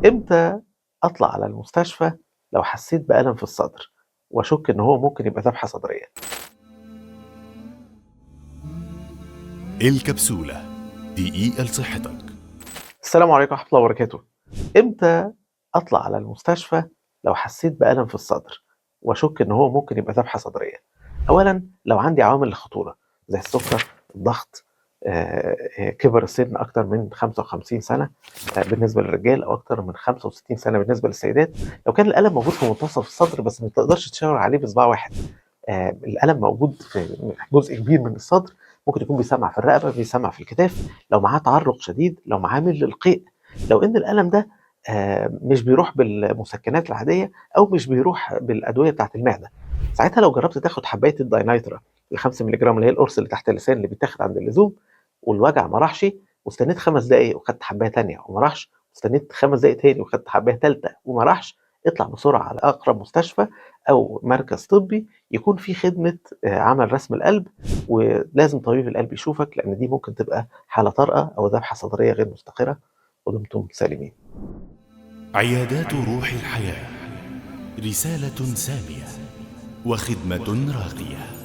إمتى أطلع على المستشفى لو حسيت بألم في الصدر وأشك إن هو ممكن يبقى ذبحة صدرية؟ الكبسولة دقيقة لصحتك. السلام عليكم ورحمة الله وبركاته. إمتى أطلع على المستشفى لو حسيت بألم في الصدر وأشك إن هو ممكن يبقى ذبحة صدرية؟ أولاً لو عندي عوامل الخطورة زي السكر، الضغط، كبر السن أكتر من 55 سنة بالنسبة للرجال، أو أكتر من 65 سنة بالنسبة للسيدات. لو كان الألم موجود في منتصف الصدر بس ما تقدرش تشاور عليه بصباع واحد، الألم موجود في جزء كبير من الصدر، ممكن يكون بيسمع في الرقبة، بيسمع في الكتاف، لو معاه تعرق شديد، لو معاه ميل للقيء، لو إن الألم ده مش بيروح بالمسكنات العادية أو مش بيروح بالأدوية بتاعت المعدة. ساعتها لو جربت تاخد حباية الداينايترا ال5 مللي جرام اللي هي القرص اللي تحت اللسان اللي بيتاخد عند اللزوم، والوجع ما راحش، واستنيت 5 دقايق وخدت حباية تانية وما راحش، واستنيت 5 دقايق تاني وخدت حباية تالتة وما راحش، اطلع بسرعة على أقرب مستشفى أو مركز طبي يكون في خدمة عمل رسم القلب، ولازم طبيب القلب يشوفك لأن دي ممكن تبقى حالة طارئة أو ذبحة صدرية غير مستقرة. ودمتم سالمين. عيادات روح الحياة، رسالة سامية وخدمة راقية.